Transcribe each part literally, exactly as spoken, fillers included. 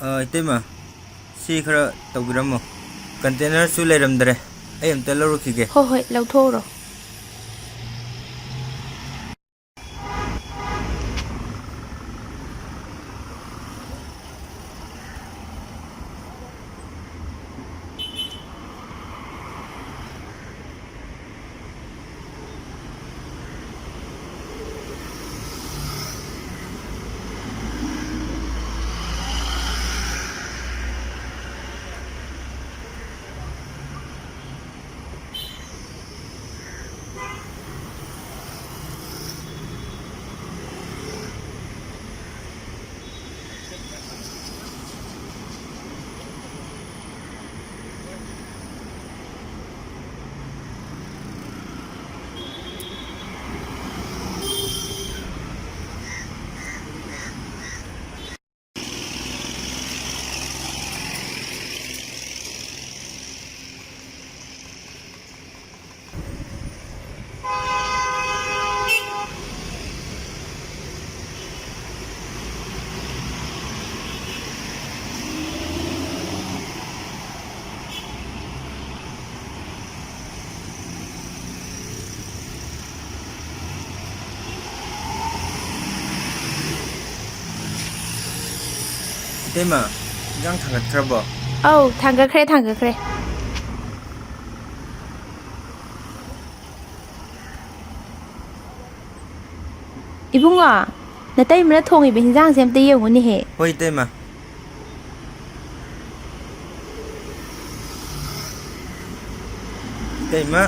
ꯑ, ꯏꯇꯩꯃ, ꯁꯤ ꯈꯔ ꯇꯧꯕꯤꯔꯝꯃꯣ꯫ ꯀꯟꯇꯦꯅꯔꯁꯨ ꯂꯩꯔꯝꯗ꯭ꯔꯦ, ꯑꯩ ꯑꯝꯇ ꯂꯧꯔꯨꯈꯤꯒꯦ꯫ ꯍꯣꯏ, ꯍꯣꯏ, ꯂꯧꯊꯣꯛꯎꯔꯣ꯫ ꯏꯇꯩꯃ, ꯏꯟꯖꯥꯡ ꯊꯥꯡꯒꯠꯈ꯭ꯔꯕꯣ? ꯑꯧ, ꯊꯥꯡꯒꯠꯈ꯭ꯔꯦ, ꯊꯥꯡꯒꯠꯈ꯭ꯔꯦ꯫ ꯏꯕꯨꯡꯉꯣ, ꯅꯇꯩꯃꯅ ꯊꯣꯡꯉꯤꯕ ꯍꯤꯟꯖꯥꯡꯁꯦ ꯑꯝꯇ ꯌꯦꯡꯉꯨꯅꯦꯍꯦ꯫ ꯍꯣꯏ, ꯏꯇꯩꯃ꯫ ꯏꯇꯩꯃ,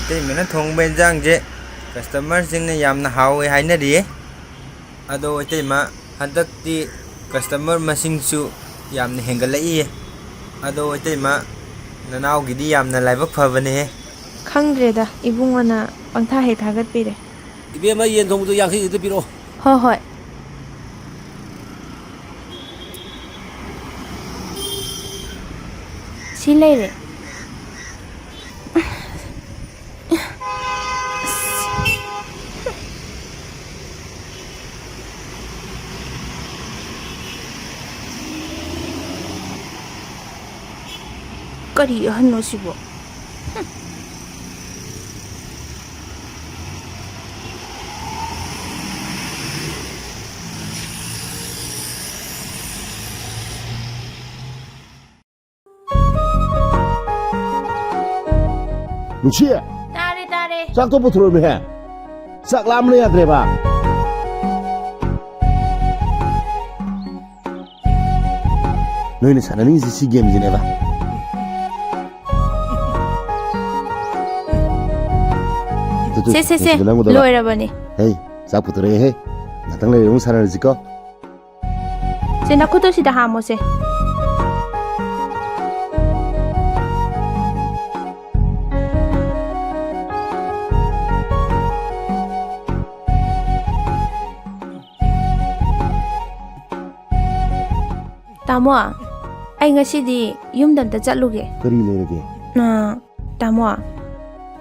ꯏꯇꯩꯃꯅ ꯊꯣꯡꯕ ꯏꯟꯖꯥꯡꯁꯦ ꯀꯁꯇꯃꯔꯁꯤꯡꯅ ꯌꯥꯝꯅ ꯍꯥꯎꯋꯦ ꯍꯥꯏꯅꯔꯤꯌꯦ꯫ ꯑꯗꯣ ꯏꯇꯩꯃ, ꯍꯟꯗꯛꯇꯤ ꯀꯁꯇꯃꯔ ꯃꯁꯤꯡꯁꯨ ꯌꯥꯝꯅ ꯍꯦꯟꯒꯠꯂꯛꯏꯌꯦ꯫ ꯑꯗꯣ ꯏꯇꯩꯃ, ꯅꯅꯥꯎꯒꯤꯗꯤ ꯌꯥꯝꯅ ꯂꯥꯏꯕꯛ ꯐꯕꯅꯦꯍꯦ꯫ ꯈꯪꯗ꯭ꯔꯦꯗ, ꯏꯕꯨꯡꯉꯣꯅ ꯄꯪꯊꯥ ꯍꯦꯛ ꯊꯥꯒꯠꯄꯤꯔꯦ꯫ ꯏꯕꯦꯝꯃ, ꯌꯦꯟ ꯊꯣꯡꯕꯗꯣ ꯌꯥꯡꯈꯩ ꯈꯛꯇ ꯄꯤꯔꯛꯑꯣ꯫ ꯍꯣꯏ, ꯍꯣꯏ꯫ ꯁꯤ ꯂꯩꯔꯦ꯫ ꯀꯔꯤ ꯑꯍꯟꯅꯣ ꯁꯤꯕꯣ? ꯍꯨꯝ꯫ ꯅꯨꯡꯁꯤ! ꯇꯥꯔꯦ, ꯇꯥꯔꯦ꯫ ꯆꯥꯛꯇꯣ ꯄꯨꯊꯣꯔꯛꯑꯣꯃꯦ ꯍꯦ꯫ ꯆꯥꯛ ꯂꯥꯝꯕꯅ ꯌꯥꯗ꯭ꯔꯦꯕ꯫ ꯅꯣꯏꯅ ꯁꯥꯟꯅꯅꯤꯡꯉꯤꯁꯤ ꯁꯤ ꯒꯦꯝꯁꯤꯅꯦꯕ꯫ ꯇꯨ, ꯇꯨ, ꯁꯦ, ꯁꯦ, ꯁꯦ, ꯅꯨꯡꯁꯤꯕ ꯅꯪꯕꯨꯗ ꯂꯥꯛ-, ꯂꯣꯏꯔꯕꯅꯤ꯫ ꯍꯩ, ꯆꯥꯛ ꯄꯨꯊꯣꯔꯛꯑꯦꯍꯦ꯫ ꯉꯥꯛꯇꯪ ꯂꯩꯔ ꯑꯃꯨꯛ ꯁꯥꯟꯅꯔꯁꯤꯀꯣ꯫ ꯁꯦ, ꯅꯈꯨꯠꯇꯣ ꯁꯤꯗ ꯍꯥꯝꯃꯣꯁꯦ꯫ ꯇꯥꯃꯣ, ꯑꯩ ꯉꯁꯤꯗꯤ ꯌꯨꯝꯗ ꯑꯝꯇ ꯆꯠꯂꯨꯒꯦ꯫ ꯀꯔꯤ ꯂꯩꯔꯒꯦ? ꯑ, ꯇꯥꯃꯣ,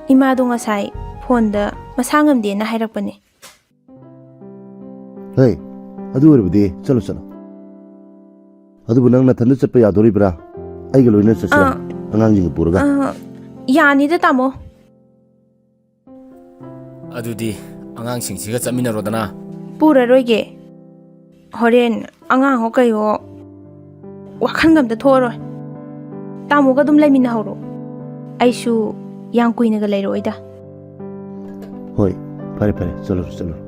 ꯏꯃꯥꯗꯣ ꯉꯁꯥꯏ ꯐꯣꯟꯗ ꯃꯁꯥ ꯉꯝꯗꯦꯅ ꯍꯥꯏꯔꯛꯄꯅꯦ꯫ ꯍꯦ, ꯑꯗꯨ ꯑꯣꯏꯔꯕꯗꯤ ꯆꯠꯂꯣ, ꯆꯠꯂꯣ꯫ ꯑꯗꯨꯕꯨ ꯅꯪ ꯅꯊꯟꯗ ꯆꯠꯄ ꯌꯥꯗꯣꯔꯤꯕ꯭ꯔꯥ? ꯑꯩꯒ ꯂꯣꯏꯅ ꯆꯠꯁꯤꯔꯥ? ꯑꯥ꯫ ꯑꯉꯥꯡꯁꯤꯡꯒ ꯄꯨꯔꯒ? ꯑꯥ, ꯌꯥꯅꯤꯗ, ꯇꯥꯃꯣ꯫ ꯑꯗꯨꯗꯤ ꯑꯉꯥꯡꯁꯤꯡꯁꯤꯒ ꯆꯠꯃꯤꯟꯅꯔꯣꯗꯅ꯫ ꯄꯨꯔꯔꯣꯏꯒꯦ꯫ ꯍꯣꯔꯦꯟ ꯑꯉꯥꯡꯍꯣ ꯀꯩꯍꯣ ꯋꯥꯈꯜꯒ ꯑꯝꯇ ꯊꯣꯛꯑꯔꯣꯏ꯫ ꯇꯥꯃꯣꯒ ꯑꯗꯨꯝ ꯂꯩꯃꯤꯟꯅꯍꯧꯔꯣ꯫ ꯑꯩꯁꯨ ꯌꯥꯝ ꯀꯨꯏꯅꯒ ꯂꯩꯔꯛꯑꯣꯏꯗ꯫ ꯍꯣꯏ, ꯐꯔꯦ, ꯐꯔꯦ, ꯆꯠꯂꯨꯔꯣ, ꯆꯠꯂꯨꯔꯣ꯫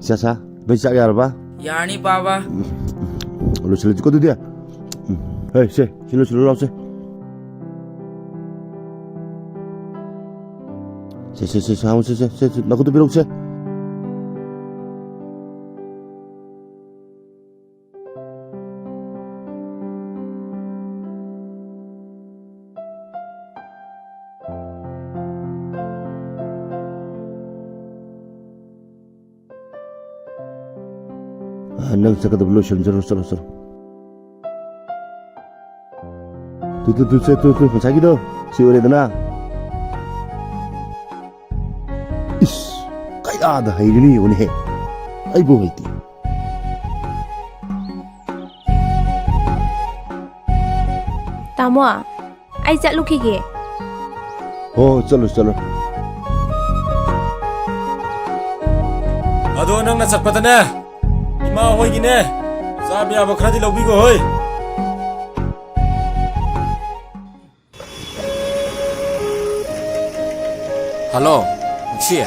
ꯏꯆꯥ ꯁꯥ, ꯅꯣꯏ ꯆꯥꯛ ꯌꯥꯔꯕ? ꯌꯥꯔꯅꯤ, ꯄꯥꯕ꯫ ꯎꯝ, ꯂꯣꯏꯁꯤꯜꯂꯁꯤꯀꯣ ꯑꯗꯨꯗꯤ꯫ ꯎꯝ, ꯍꯦ, ꯁꯦ, ꯁꯤ ꯂꯣꯏꯁꯤꯜꯂꯨ ꯂꯥꯎꯁꯦ꯫ ꯁꯦ, ꯁꯦ, ꯁꯦ, ꯁꯦ, ꯍꯥꯎ, ꯁꯦ, ꯁꯦ, ꯁꯦ, ꯁꯦ, ꯅꯈꯨꯠꯇꯨ ꯄꯤꯔꯛꯎꯁꯦ꯫ ꯑ, ꯅꯪ ꯆꯠꯀꯗꯕ ꯂꯣꯏꯁꯤꯟꯖꯔꯣ, ꯆꯠꯂꯣ, ꯆꯠꯂꯣ꯫ ꯇꯨ, ꯇꯨ, ꯇꯨ, ꯁꯦ, ꯇꯨ, ꯇꯨ, ꯉꯁꯥꯏꯒꯤꯗꯣ ꯁꯤ ꯑꯣꯏꯔꯦꯗꯅ꯫ ꯏꯁ, ꯀꯌꯥꯗ ꯍꯩꯔꯤꯅꯣ ꯌꯦꯡꯉꯨꯅꯦꯍꯦ꯫ ꯑꯩꯕꯨ ꯍꯩꯇꯦ꯫ ꯇꯥꯃꯣ, ꯑꯩ ꯆꯠꯂꯨꯈꯤꯒꯦ꯫ ꯍꯣ, ꯆꯠꯂꯨ, ꯆꯠꯂꯨ꯫ ꯑꯗꯣ ꯅꯪꯅ ꯆꯠꯄꯗꯅꯦ, ꯏꯃꯥ ꯍꯣꯏꯒꯤꯅꯦ, ꯆꯥꯕ ꯌꯥꯕ ꯈꯔꯗꯤ ꯂꯧꯕꯤꯈꯣ ꯍꯣꯏ꯫ ꯍꯜꯂꯣ, ꯅꯨꯡꯁꯤ,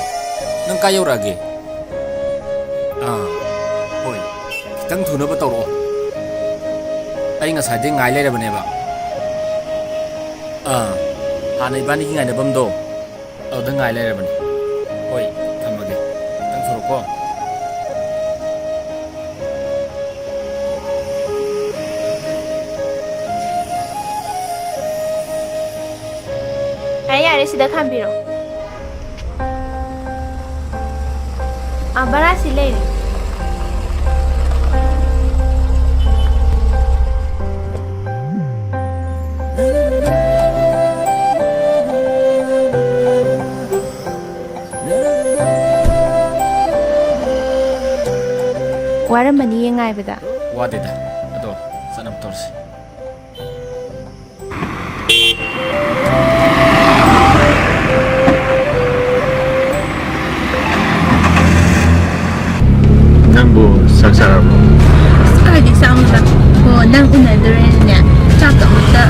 ꯅꯪ ꯀꯥꯏ ꯌꯧꯔꯛꯑꯒꯦ? ꯑꯥ, ꯍꯣꯏ, ꯈꯤꯇꯪ ꯊꯨꯅꯕ ꯇꯧꯔꯛꯑꯣ꯫ ꯑꯩ ꯉꯁꯥꯏꯗꯩ ꯉꯥꯏ ꯂꯩꯔꯕꯅꯦꯕ꯫ ꯑꯥ, ꯍꯥꯟꯅ ꯏꯕꯥꯅꯤꯒꯤ ꯉꯥꯏꯅꯐꯝꯗꯣ, ꯑꯗꯨꯗ ꯉꯥꯏ ꯂꯩꯔꯕꯅꯤ꯫ ꯍꯣꯏ, ꯊꯝꯃꯒꯦ꯫ ꯈꯤꯇꯪ ꯊꯨꯔꯛꯑꯣꯀꯣ꯫ ꯌꯥꯔꯦ, ꯌꯥꯔꯦ, ꯁꯤꯗ ꯈꯥꯝꯕꯤꯔꯣ꯫ ꯑꯥ, ꯕꯔꯥꯁꯤ ꯂꯩꯔꯦ꯫ ꯋꯥꯔꯝꯃꯅꯤꯌꯦ ꯉꯥꯏꯕꯗ꯫ ꯋꯥꯗꯦꯗ꯫ ꯑꯗꯣ, ꯆꯠꯅꯕ ꯇꯧꯔꯁꯤ꯫ ꯅꯪꯕꯨ ꯆꯥꯛ ꯆꯥꯔꯕꯣ? ꯑꯁ, ꯀꯥꯏꯗꯩ ꯆꯥꯛꯅꯣꯗ? ꯑꯣ, ꯅꯪ ꯎꯅꯗꯣꯔꯦꯅꯅꯦ, ꯆꯥꯛꯀ ꯑꯃꯠꯇ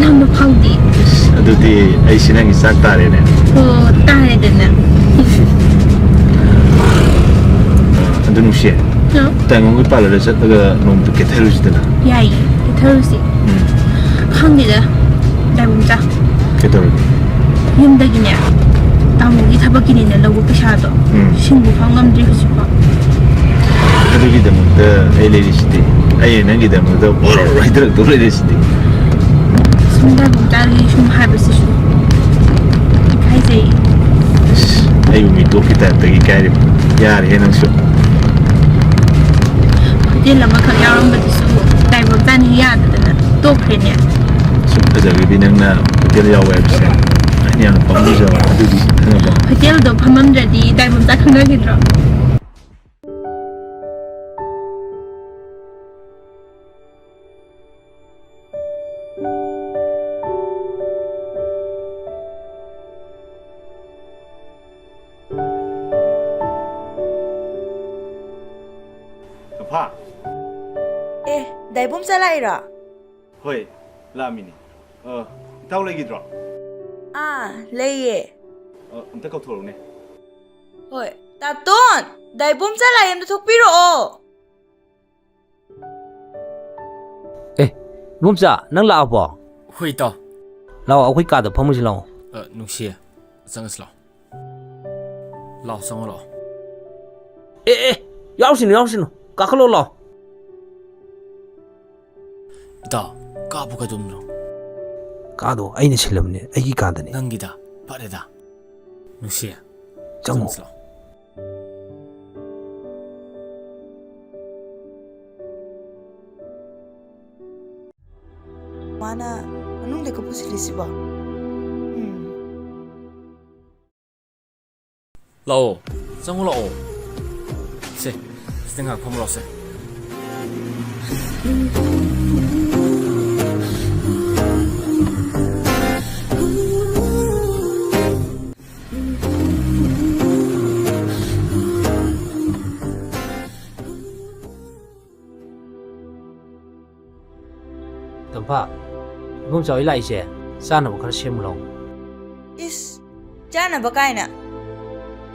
ꯂꯥꯝꯕ ꯐꯥꯎꯗꯦ꯫ ꯑꯁ, ꯑꯗꯨꯗꯤ ꯑꯩꯁꯤ ꯅꯪꯒꯤ ꯆꯥꯛ ꯇꯥꯔꯦꯅꯦ꯫ ꯑꯣ, ꯇꯥꯔꯦꯗꯅ꯫ ꯑꯗꯨ ꯅꯨꯡꯁꯤ꯫ ꯍꯥꯎ꯫ ꯇꯥꯏꯉꯣꯝꯒꯤ ꯄꯥꯔꯂꯔꯗ ꯆꯠꯂꯒ ꯅꯣꯡꯃꯇ ꯀꯦꯊꯔꯨꯁꯤꯗꯅ꯫ ꯌꯥꯏꯌꯦ, ꯀꯦꯊꯔꯨꯁꯤ꯫ ꯎꯝ꯫ ꯈꯪꯗꯦꯗ, ꯗꯥꯏꯃꯟꯆꯥ꯫ ꯀꯩꯗꯧꯔꯒꯦ? ꯌꯨꯝꯗꯒꯤꯅꯦ, ꯇꯥꯃꯣꯒꯤ ꯊꯕꯛꯀꯤꯅꯦꯅ ꯂꯧꯕ ꯄꯩꯁꯥꯗꯣ, ꯎꯝ꯫ ꯁꯤꯡꯕ ꯐꯥꯎ ꯉꯝꯗ꯭ꯔꯤ ꯍꯧꯖꯤꯛꯐꯥꯎ꯫ ꯑꯗꯨꯒꯤꯗꯃꯛꯇ ꯑꯩ ꯂꯩꯔꯤꯁꯤꯗꯤ꯫ ꯑꯩꯅ ꯅꯪꯒꯤꯗꯃꯛꯇ ꯑꯣꯔꯣ ꯑꯣꯔꯣ ꯍꯥꯏꯊꯔꯛꯇꯧ ꯂꯩꯔꯤꯁꯤꯗꯤ꯫ ꯁꯨꯝ ꯗꯥꯏꯃꯟꯆꯥꯒꯤ ꯁꯨꯝ ꯍꯥꯏꯕꯁꯤꯁꯨ ꯏꯀꯥꯏꯖꯩ꯫ ꯑꯁ, ꯑꯩꯕꯨ ꯃꯤ ꯇꯣꯛꯀꯤ ꯇꯥꯏꯞꯇꯒꯤ ꯏꯀꯥꯏꯔꯤꯕ꯫ ꯌꯥꯔꯦꯍꯦ ꯅꯪꯁꯨ꯫ ꯍꯣꯇꯦꯜ ꯑꯃꯈꯛ ꯌꯥꯎꯔꯝꯕꯗꯨꯁꯨ ꯗꯥꯏꯃꯟꯆꯥꯅ ꯌꯥꯗꯗꯅ ꯇꯣꯛꯈ꯭ꯔꯦꯅꯦ꯫ ꯁꯨꯝ ꯐꯖꯕꯤꯗꯤ ꯅꯪꯅ ꯍꯣꯇꯦꯜ ꯌꯥꯎꯕ ꯍꯥꯏꯕꯁꯦ ꯑꯩꯅ ꯌꯥꯝꯅ ꯄꯥꯝꯖꯕ ꯑꯗꯨꯒꯤ ꯈꯪꯉꯕꯣ? ꯍꯣꯇꯦꯜꯗꯣ ꯐꯝꯃꯝꯗ꯭ꯔꯗꯤ ꯗꯥꯏꯃꯟꯆꯥ ꯈꯪꯅꯈꯤꯗ꯭ꯔꯣ? ꯗꯥꯏꯕꯣꯝꯆꯥ ꯂꯥꯛꯏꯔꯣ? ꯍꯣꯏ, ꯂꯥꯛꯑꯝꯃꯤꯅꯦ꯫ ꯑ, ꯏꯇꯥꯎ ꯂꯩꯈꯤꯗ꯭ꯔꯣ? ꯑꯥ, ꯂꯩꯌꯦ꯫ ꯑ, ꯑꯝꯇ ꯀꯧꯊꯣꯔꯛꯎꯅꯦ꯫ ꯍꯣꯏ, ꯇꯥꯇꯣꯟ, ꯗꯥꯏꯕꯣꯝꯆꯥ ꯂꯥꯛꯑꯦ, ꯑꯝꯇ ꯊꯣꯛꯄꯤꯔꯛꯑꯣ꯫ ꯑꯦ, ꯏꯕꯣꯝꯆꯥ, ꯅꯪ ꯂꯥꯛꯑꯕꯣ? ꯍꯣꯏ, ꯏꯇꯥꯎ꯫ ꯂꯥꯛꯑꯣ, ꯑꯩꯈꯣꯏ ꯀꯥꯗ ꯐꯝꯃꯨꯁꯤ ꯂꯥꯛꯑꯣ꯫ ꯑ, ꯅꯨꯡꯁꯤ, ꯆꯪꯉꯁꯤ ꯂꯥꯛꯑꯣ꯫ ꯂꯥꯛꯑꯣ, ꯆꯪꯉꯣ ꯂꯥꯛꯑꯣ꯫ ꯑꯦ, ꯑꯦ, ꯌꯥꯎꯁꯤꯅꯨ, ꯌꯥꯎꯁꯤꯅꯨ꯫ ꯀꯥꯈꯠꯂꯣ ꯂꯥꯛꯑꯣ꯫ ꯏꯇꯥꯎ, ꯀꯥꯕꯨ ꯀꯩꯗꯧꯅꯣ? ꯀꯥꯗꯣ ꯑꯩꯅ ꯁꯤꯜꯂꯕꯅꯦ, ꯑꯩꯒꯤ ꯀꯥꯗꯅꯦ꯫ ꯅꯪꯒꯤꯗ? ꯐꯔꯦꯗ꯫ ꯅꯨꯡꯁꯤ, ꯆꯪꯉꯣ꯫ ꯆꯪꯁꯤ ꯂꯥꯛꯑꯣ꯫ ꯃꯥꯅ ꯃꯅꯨꯡꯗ ꯀꯞꯄꯨ ꯁꯤꯜꯂꯤꯁꯤꯕꯣ? ꯎꯝ꯫ ꯂꯥꯛꯑꯣ, ꯆꯪꯉꯣ ꯂꯥꯛꯑꯣ꯫ ꯁꯦ, ꯁꯤꯗ ꯉꯥꯏꯍꯥꯛ ꯐꯝꯃꯨ ꯂꯥꯛꯑꯣꯁꯦ꯫ ꯇꯝꯐꯥ, ꯏꯕꯣꯝꯆꯥ ꯍꯣꯏ ꯂꯥꯛꯏꯁꯦ, ꯆꯥꯅꯕ ꯈꯔ ꯁꯦꯝꯃꯨ ꯂꯥꯎ꯫ ꯏꯁ, ꯆꯥꯅꯕ ꯀꯥꯏꯅ꯫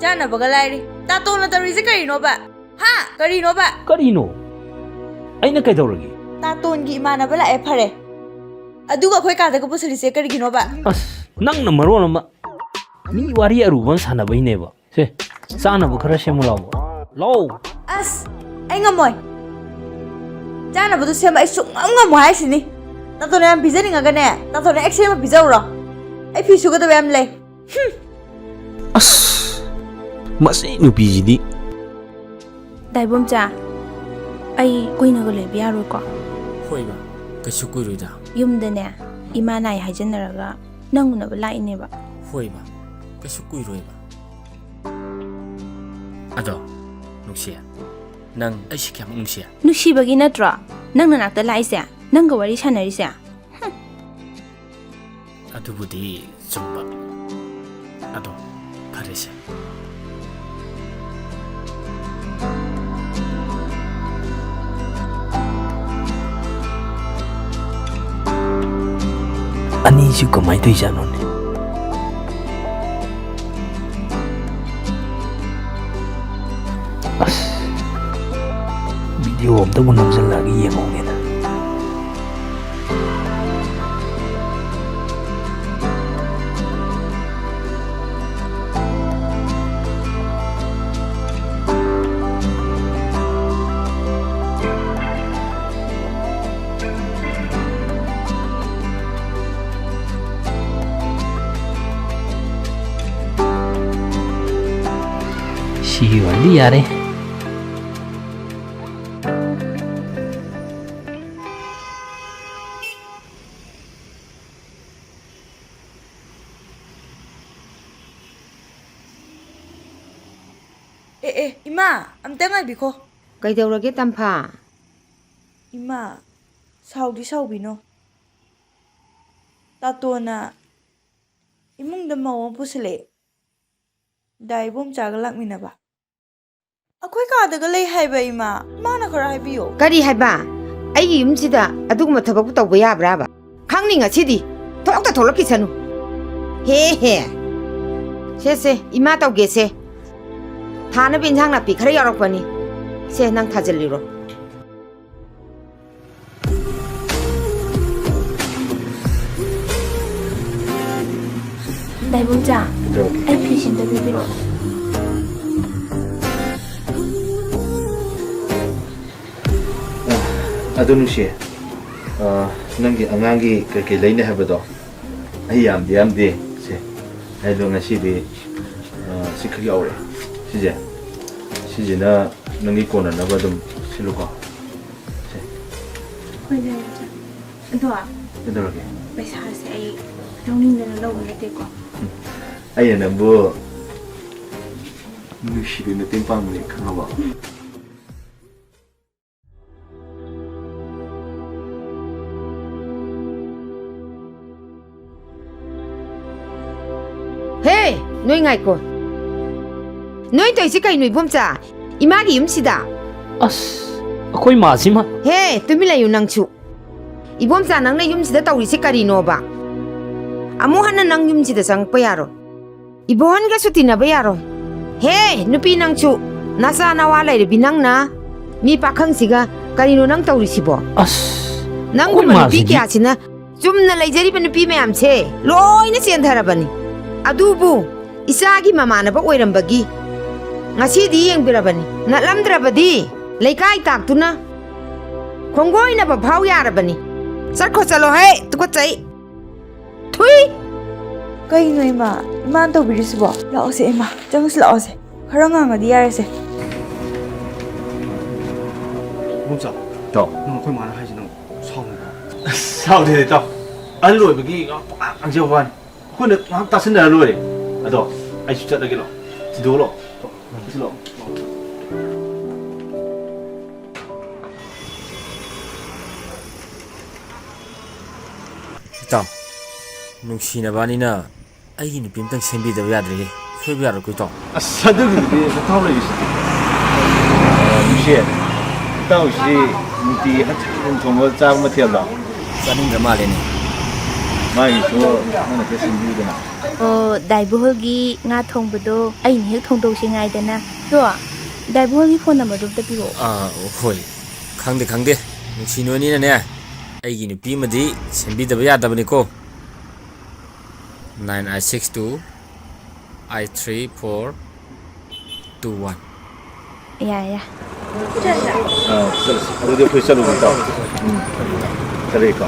ꯆꯥꯅꯕꯒ ꯂꯥꯏꯔꯤ꯫ ꯇꯥꯇꯣꯟꯅ ꯇꯧꯔꯤꯁꯦ ꯀꯔꯤꯅꯣꯕ? ꯍꯥ? ꯀꯔꯤꯅꯣꯕ? ꯀꯔꯤꯅꯣ? ꯑꯩꯅ ꯀꯩꯗꯧꯔꯒꯦ? ꯇꯥꯇꯣꯟꯒꯤ ꯏꯃꯥꯟꯅꯕ ꯂꯥꯛꯑꯦ, ꯐꯔꯦ꯫ ꯑꯗꯨꯒ ꯑꯩꯈꯣꯏ ꯀꯥꯗꯒ ꯄꯨꯁꯜꯂꯤꯁꯦ ꯀꯔꯤꯒꯤꯅꯣꯕ? ꯑꯁ, ꯅꯪꯅ ꯃꯔꯣꯟ ꯑꯃ, ꯃꯤ ꯋꯥꯔꯤ ꯑꯔꯨꯕ ꯑꯃ ꯁꯥꯟꯅꯕꯩꯅꯦꯕ꯫ ꯁꯦ, ꯆꯥꯅꯕ ꯈꯔ ꯁꯦꯝꯃꯨ ꯂꯥꯎꯕ꯫ ꯂꯥꯎ꯫ ꯑꯁ, ꯑꯩ ꯉꯝꯃꯣꯏ꯫ ꯆꯥꯅꯕꯗꯨ ꯁꯦꯝꯕ ꯑꯩ ꯁꯨꯡꯉꯝ ꯉꯝꯃꯣꯏ ꯍꯥꯏꯁꯤꯅꯤ꯫ ꯇꯥꯇꯣꯟꯅ ꯌꯥꯝ ꯄꯤꯖꯅꯤꯡꯉꯒꯅꯦ, ꯇꯥꯇꯣꯟꯅ ꯍꯦꯛ ꯁꯦꯝꯃ ꯄꯤꯖꯧꯔꯣ꯫ ꯑꯩ ꯐꯤ ꯁꯨꯒꯗꯕ ꯌꯥꯝ ꯂꯩ꯫ ꯍꯨꯝ꯫ ꯑꯁ, ꯃꯁꯤ ꯅꯨꯄꯤꯁꯤꯗꯤ꯫ ꯗꯥꯏꯕꯣꯝꯆꯥ, ꯑꯩ ꯀꯨꯏꯅꯒ ꯂꯩꯕ ꯌꯥꯔꯣꯏꯀꯣ? ꯍꯣꯏꯕ, ꯀꯩꯁꯨ ꯀꯨꯏꯔꯣꯏꯗ꯫ ꯌꯨꯝꯗꯅꯦ, ꯏꯃꯥ ꯅꯥꯏ ꯍꯥꯏꯖꯟꯅꯔꯒ ꯅꯪ ꯎꯅꯕ ꯂꯥꯛꯏꯅꯦꯕ꯫ ꯍꯣꯏꯕ, ꯀꯩꯁꯨ ꯀꯨꯏꯔꯣꯏꯕ꯫ ꯑꯗꯣ, ꯅꯨꯡꯁꯤ, ꯅꯪ ꯑꯩꯁꯦ ꯀꯌꯥꯃꯨꯛ ꯅꯨꯡꯁꯤ? ꯅꯨꯡꯁꯤꯕꯒꯤ ꯅꯠꯇ꯭ꯔꯣ ꯅꯪ ꯅꯅꯥꯛꯇ ꯂꯥꯛꯏꯁꯦ? ꯅꯪꯒ ꯋꯥꯔꯤ ꯁꯥꯟꯅꯔꯤꯁꯦ? ꯍꯨꯝ꯫ ꯑꯗꯨꯕꯨꯗꯤ ꯆꯨꯝꯕ꯫ ꯑꯗꯣ, ꯐꯔꯦꯁꯦ꯫ ꯑꯅꯤꯁꯨ ꯀꯃꯥꯏꯅ ꯇꯧꯔꯤꯖꯥꯠꯅꯣꯅꯦ? ꯑꯁ, ꯚꯤꯗꯤꯑꯣ ꯑꯝꯇꯕꯨ ꯅꯝꯁꯤꯜꯂꯛꯑꯒ ꯌꯦꯡꯍꯧꯒꯦꯗ꯫ ꯁꯤꯒꯤ ꯋꯥꯔꯤꯗꯤ ꯌꯥꯔꯦ꯫ ꯑꯦ, ꯑꯦ, ꯏꯃꯥ, ꯑꯝꯇ ꯉꯥꯏꯕꯤꯈꯣ꯫ ꯀꯩꯗꯧꯔꯒꯦ, ꯇꯝꯐꯥ? ꯏꯃꯥ, ꯁꯥꯎꯗꯤ ꯁꯥꯎꯕꯤꯅꯣ꯫ ꯇꯥꯇꯣꯅ ꯏꯃꯨꯡꯗ ꯃꯧ ꯑꯃ ꯄꯨꯁꯤꯜꯂꯛꯑꯦ꯫ ꯗꯥ ꯏꯕꯣꯝꯆꯥꯒ ꯂꯥꯛꯃꯤꯟꯅꯕ꯫ ꯑꯩꯈꯣꯏ ꯀꯥꯗꯒ ꯂꯩ ꯍꯥꯏꯕ, ꯏꯃꯥ꯫ ꯏꯃꯥꯅ ꯈꯔ ꯍꯥꯏꯕꯤꯌꯣ꯫ ꯀꯔꯤ ꯍꯥꯏꯕ? ꯑꯩꯒꯤ ꯌꯨꯝꯁꯤꯗ ꯑꯗꯨꯒꯨꯝꯕ ꯊꯕꯛꯄꯨ ꯇꯧꯕ ꯌꯥꯕ꯭ꯔꯥꯕ? ꯈꯪꯅꯤ ꯉꯁꯤꯗꯤ꯫ ꯊꯣꯛꯇ ꯊꯣꯛꯂꯛꯈꯤꯁꯅꯨ꯫ ꯍꯦ, ꯍꯦ꯫ ꯁꯦ, ꯁꯦ, ꯏꯃꯥ ꯇꯧꯒꯦꯁꯦ꯫ ꯊꯥꯅꯕ ꯏꯟꯁꯥꯡ ꯅꯥꯄꯤ ꯈꯔ ꯌꯥꯎꯔꯛꯄꯅꯤ꯫ ꯁꯦ, ꯅꯪ ꯊꯥꯖꯤꯜꯂꯤꯔꯣ꯫ ꯗꯥꯏꯕꯨꯡꯆꯥ, ꯀꯩꯗꯧꯔꯒꯦ? ꯑꯩ ꯐꯤꯁꯦ ꯑꯝꯇ ꯄꯤꯕꯤꯔꯛꯑꯣ꯫ ꯑ, ꯑꯗꯨ ꯅꯨꯡꯁꯤ, ꯑ, ꯅꯪꯒꯤ ꯑꯉꯥꯡꯒꯤ ꯀꯩꯀꯩ ꯂꯩꯅꯤ ꯍꯥꯏꯕꯗꯣ ꯑꯩ ꯌꯥꯝꯗꯤ ꯌꯥꯝꯗꯦ꯫ ꯁꯦ, ꯑꯩꯗꯣ ꯉꯁꯤꯗꯤ, ꯑ, ꯁꯤ ꯈꯛ ꯌꯥꯎꯔꯦ꯫ ꯁꯤꯁꯦ, ꯁꯤꯁꯤꯅ ꯅꯪꯒꯤ ꯀꯣꯟꯅꯅꯕ ꯑꯗꯨꯝ ꯁꯤꯜꯂꯨꯀꯣ꯫ ꯁꯦ꯫ ꯍꯣꯏ, ꯂꯩꯔꯦ, ꯆꯦ꯫ ꯑꯗꯣ ꯀꯩꯗꯧꯔꯒꯦ? ꯄꯩꯁꯥꯁꯦ ꯑꯩ ꯂꯧꯅꯤꯡꯗꯅ ꯂꯧꯕ ꯅꯠꯇꯦꯀꯣ꯫ ꯑꯩꯅ ꯅꯪꯕꯨ ꯅꯨꯡꯁꯤꯕꯩ ꯃꯇꯦꯡ ꯄꯥꯡꯕꯅꯦ, ꯈꯪꯉꯕꯣ? ꯍꯦ! ꯅꯣꯏ ꯉꯥꯏꯈꯣ꯫ ꯅꯣꯏ ꯇꯧꯔꯤꯁꯤ ꯀꯩꯅꯣ, ꯏꯕꯣꯝꯆꯥ? ꯏꯃꯥꯒꯤ ꯌꯨꯝꯁꯤꯗ? ꯑꯁ, ꯑꯩꯈꯣꯏ ꯃꯥꯁꯤꯃ꯫ ꯍꯦ, ꯇꯨꯃꯤꯟ ꯂꯩꯌꯨ ꯅꯪꯁꯨ꯫ ꯏꯕꯣꯝꯆꯥ, ꯅꯪꯅ ꯌꯨꯝꯁꯤꯗ ꯇꯧꯔꯤꯁꯤ ꯀꯔꯤꯅꯣꯕ? ꯑꯃꯨꯛ ꯍꯟꯅ ꯅꯪ ꯌꯨꯝꯁꯤꯗ ꯆꯪꯉꯛꯄ ꯌꯥꯔꯣꯏ꯫ ꯏꯕꯣꯍꯟꯒꯁꯨ ꯇꯤꯟꯅꯕ ꯌꯥꯔꯣꯏ꯫ ꯍꯦ, ꯅꯨꯄꯤ ꯅꯪꯁꯨ! ꯅꯆꯥ ꯅꯋꯥ ꯂꯩꯔꯕꯤ ꯅꯪꯅ ꯃꯤ ꯄꯥꯈꯪꯁꯤꯒ ꯀꯔꯤꯅꯣ ꯅꯪ ꯇꯧꯔꯤꯁꯤꯕꯣ? ꯑꯁ, ꯅꯪꯒꯨꯝꯕ ꯑꯩꯈꯣꯏ ꯅꯨꯄꯤ ꯃꯥꯁꯤꯗꯤ꯫ ꯀꯌꯥꯁꯤꯅ ꯆꯨꯝꯅ ꯂꯩꯖꯔꯤꯕ ꯅꯨꯄꯤ ꯃꯌꯥꯝꯁꯦ ꯂꯣꯏꯅ ꯆꯦꯟꯊꯔꯕꯅꯤ꯫ ꯑꯗꯨꯕꯨ ꯏꯆꯥꯒꯤ ꯃꯃꯥꯟꯅꯕ ꯑꯣꯏꯔꯝꯕꯒꯤ ꯉꯁꯤꯗꯤ ꯌꯦꯡꯕꯤꯔꯕꯅꯤ꯫ ꯅꯠꯂꯝꯗ꯭ꯔꯕꯗꯤ ꯂꯩꯀꯥꯏ ꯇꯥꯛꯇꯨꯅ ꯈꯣꯡꯒꯣꯏꯅꯕ ꯐꯥꯎ ꯌꯥꯔꯕꯅꯤ꯫ ꯆꯠꯈꯣ ꯆꯠꯂꯣ ꯍꯦ, ꯇꯨꯀꯠꯆꯩ꯫ ꯊꯨꯏ! ꯀꯩꯅꯣ ꯏꯃꯥ? ꯏꯃꯥꯅ ꯇꯧꯕꯤꯔꯤꯁꯤꯕꯣ? ꯂꯥꯛꯑꯣꯁꯦ ꯏꯃꯥ, ꯆꯪꯉꯁꯤ ꯂꯥꯛꯑꯣꯁꯦ꯫ ꯈꯔ ꯉꯥꯡꯉꯗꯤ ꯌꯥꯔꯦꯁꯦ꯫ ꯏꯕꯣꯝꯆꯥ, ꯏꯇꯥꯎ꯫ ꯅꯪ ꯑꯩꯈꯣꯏ ꯃꯥꯅ ꯍꯥꯏꯁꯤ ꯅꯪ ꯁꯥꯎꯅꯤꯡꯕ꯭ꯔꯣ? ꯑꯁ, ꯁꯥꯎꯗꯦꯗ ꯏꯇꯥꯎ꯫ ꯑꯍꯜ ꯑꯣꯏꯕꯒꯤ ꯉꯥꯏꯍꯥꯛ ꯄꯉꯥꯡ ꯉꯥꯡꯖꯕ ꯋꯥꯅꯤ꯫ ꯑꯩꯈꯣꯏꯅ ꯉꯥꯏꯍꯥꯛ ꯇꯥꯁꯤꯟꯅꯔ ꯂꯣꯏꯔꯦ꯫ ꯑꯗꯣ ꯑꯩꯁꯨ ꯆꯠꯂꯒꯦ ꯂꯥꯛꯑꯣ꯫ ꯊꯤꯟꯗꯣꯛꯑꯣ ꯂꯥꯛꯑꯣ꯫ ꯆꯠꯁꯤ ꯂꯥꯛꯑꯣ꯫ ꯏꯇꯥꯎ, ꯅꯨꯡꯁꯤꯅꯕꯅꯤꯅ ꯑꯩꯒꯤ ꯅꯨꯄꯤ ꯑꯝꯇꯪ ꯁꯦꯝꯕꯤꯗꯕ ꯌꯥꯗ꯭ꯔꯦꯍꯦ꯫ ꯁꯣꯏꯕ ꯌꯥꯔꯣꯏꯀꯣ, ꯏꯇꯥꯎ? ꯑꯁ, ꯑꯗꯨꯒꯤꯗꯤ ꯅꯇꯥꯎ ꯂꯩꯔꯤꯁꯤꯗꯤ꯫ ꯑ, ꯅꯨꯡꯁꯤ, ꯏꯇꯥꯎꯁꯤ ꯅꯨꯡꯇꯤꯒꯤ ꯍꯟꯖꯤꯟ ꯍꯟꯖꯤꯟ ꯊꯣꯡꯕ ꯆꯥꯕ ꯃꯊꯦꯜꯗꯣ? ꯆꯥꯅꯤꯡꯗ꯭ꯔ ꯃꯥꯜꯂꯦꯅꯦ꯫ ꯃꯥꯒꯤꯁꯨ ꯅꯪꯅ ꯈꯔ ꯁꯤꯟꯕꯤꯌꯨꯗꯅ꯫ ꯑꯣ, ꯗꯥꯏꯕꯣꯍꯣꯜꯒꯤ ꯉꯥ ꯊꯣꯡꯕꯗꯣ ꯑꯩꯅ ꯍꯦꯛ ꯊꯣꯡꯗꯣꯛꯁꯤ ꯉꯥꯏꯗꯅ꯫ ꯑꯗꯣ, ꯗꯥꯏꯕꯣꯍꯣꯜꯒꯤ ꯐꯣꯟ ꯅꯝꯕꯔꯗꯣ ꯑꯝꯇ ꯄꯤꯔꯛꯑꯣ꯫ ꯑꯥ, ꯍꯣꯏ꯫ ꯈꯪꯗꯦ, ꯈꯪꯗꯦ꯫ ꯅꯨꯡꯁꯤ ꯅꯣꯏꯅꯤꯅꯅꯦ, ꯑꯩꯒꯤ ꯅꯨꯄꯤ ꯑꯃꯗꯤ ꯁꯦꯝꯕꯤꯗꯕ ꯌꯥꯗꯕꯅꯤꯀꯣ꯫ Nine eight six two eight three four two one꯫ ꯌꯥꯏ, ꯌꯥꯏ꯫ ꯑꯥ, ꯆꯠꯂꯁꯤ꯫ ꯑꯗꯨꯗꯤ ꯑꯩꯈꯣꯏ ꯆꯠꯂꯨꯒꯦ, ꯏꯇꯥꯎ꯫ ꯎꯝ꯫ ꯆꯠꯂꯒꯦꯀꯣ꯫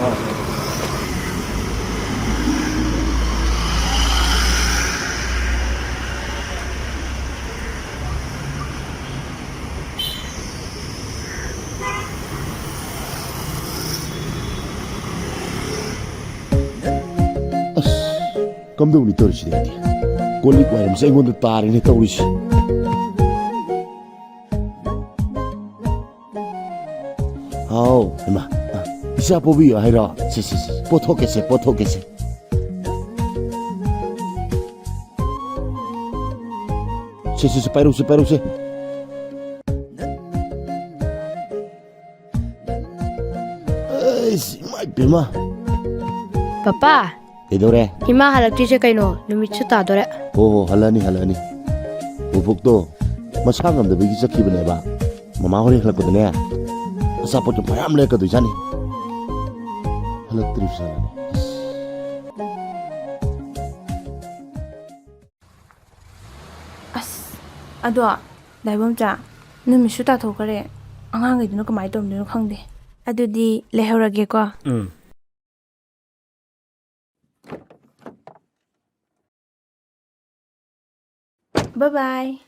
ꯑꯁ, ꯀꯝꯗꯧꯅꯤ ꯇꯧꯔꯤꯁꯤꯗꯤ ꯑꯩꯗꯤ? ꯀꯣꯜ ꯂꯤꯛ ꯋꯥꯏꯔꯝꯁꯦ ꯑꯩꯉꯣꯟꯗ ꯇꯥꯔꯦꯅꯦ ꯇꯧꯔꯤꯁꯦ꯫ ꯍꯥꯎ, ꯍꯩꯃꯥ, ꯑ, ꯏꯆꯥ ꯄꯣꯕꯤꯌꯣ ꯍꯥꯏꯔꯣ? ꯁꯦ, ꯁꯦ, ꯁꯦ, ꯄꯣꯊꯣꯛꯀꯦꯁꯦ, ꯄꯣꯊꯣꯛꯀꯦꯁꯦ꯫ ꯁꯦ, ꯁꯦ, ꯁꯦ, ꯄꯥꯏꯔꯧꯁꯦ, ꯄꯥꯏꯔꯧꯁꯦ꯫ ꯑꯩꯁ, ꯏꯃꯥ ꯏꯄꯦꯝꯃ꯫ ꯄꯄꯥ, ꯀꯩꯗꯧꯔꯦ? ꯏꯃꯥ ꯍꯜꯂꯛꯇ꯭ꯔꯤꯁꯦ ꯀꯩꯅꯣ? ꯅꯨꯃꯤꯠꯁꯨ ꯇꯥꯗꯣꯔꯦ꯫ ꯍꯣ ꯍꯣ, ꯍꯜꯂꯛꯑꯅꯤ, ꯍꯜꯂꯛꯑꯅꯤ꯫ ꯕꯣꯕꯣꯛꯇꯣ ꯃꯁꯥ ꯉꯝꯗꯕꯒꯤ ꯆꯠꯈꯤꯕꯅꯦꯕ꯫ ꯃꯃꯥ ꯍꯣꯔꯦꯟ ꯍꯜꯂꯛꯄꯗꯅꯦ, ꯑꯆꯥꯄꯣꯠꯇꯣ ꯃꯌꯥꯝ ꯂꯩꯔꯛꯀꯗꯣꯏꯖꯥꯠꯅꯤ꯫ ꯍꯜꯂꯛꯇ꯭ꯔꯤꯕ ꯖꯥꯠꯂꯅꯦ? ꯑꯁ꯫ ꯑꯁ, ꯑꯗꯣ, ꯗꯥꯏꯕꯣꯝꯆꯥ, ꯅꯨꯃꯤꯠꯁꯨ ꯇꯥꯊꯣꯛꯈ꯭ꯔꯦ꯫ ꯑꯉꯥꯡꯈꯩꯗꯨꯅ ꯀꯃꯥꯏꯅ ꯇꯧꯔꯝꯗꯣꯏꯅꯣ ꯈꯪꯗꯦ꯫ ꯑꯗꯨꯗꯤ ꯂꯩꯍꯧꯔꯒꯦꯀꯣ꯫ ꯎꯝ꯫ Bye bye.